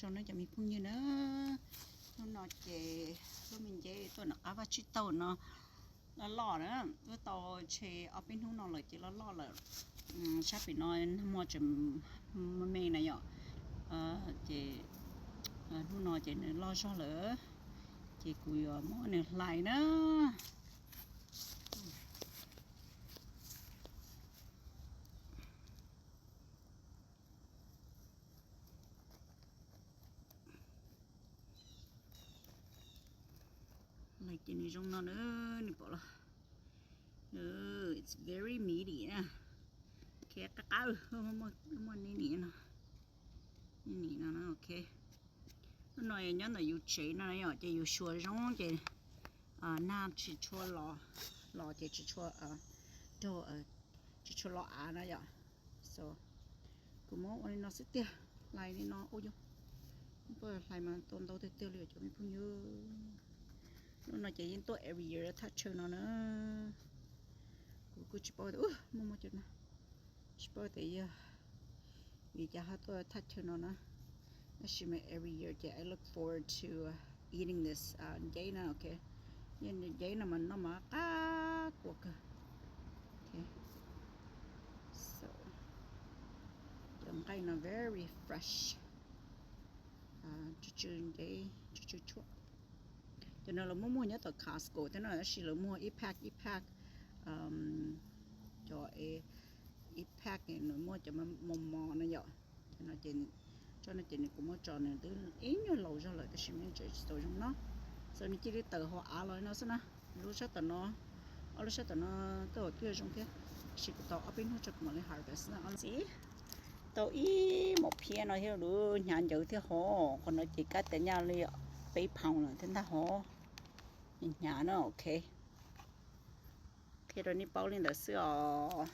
Zoo no cov me phooj ywg na, hnub no ces lub me nceb tuaj nram qab vaj tsib taug no loj loj na, wb tau tshe ob peb hnub no lawm ces loj loj lawm. Sab pem no nag hmo tseem me me na yom, ces hnub no ces nws loj zog lawm, ces kuv yuav muab nws hlais na. Hlais ces nws zoo no na, nws pom los, it's very meaty na. Ok, qab qab, muaj nim no, nim no, ok. Hnub no nyob ntawm yus tsev no yom, ces yus xyuas zoo ces nag tsis tshua los, los ces tsis tshua raug, tsis tshua los av na yom. So kuv muab ua li no xwb tiag, hlais li no ua yus hlais mas tau ntau tiag tiag li cov me phooj ywg. Hnub no ces yeej tuaj every year thaj chaw no na. Kuv kuj tsis paub tias muaj muaj cov no, tsis paub tias yog vim cas ho tuaj thaj chaw no na. Tab sis mas every year ces I look forward to eating this nceb na, ok. Yog nceb no mas noj mas qab kua kawg. So cov nqaij no very fresh, tsw tsw nceb, tsw tsw tshuaj. Cov no lawv muaj muag nyob tom Costco thiab no, tab sis lawv muag ib pack ib pack, cov ib pack nws muaj cov mos mos no yom. Tso no ces nws kuv muab tso nws twb ib nyuag laus zog lawm tab sis mas tseem tsis tau zoo no. So nws cia li tawm hauv av los li no xwb na. Lub sab tom no, ob lub sab tom no twb hauv twb zoo thiab, tab sis kuv tau ob peb hnub tso kuv mam li harvest na. Txiv, tau ib maum phiab no thiab lub hnyav ncawv thiab hov, qhov no ces kab tias nyaj li peb pound lawm thiab ntag hov. Hnyav na, ok. Qhia rau nej paub li ntawd xwb os.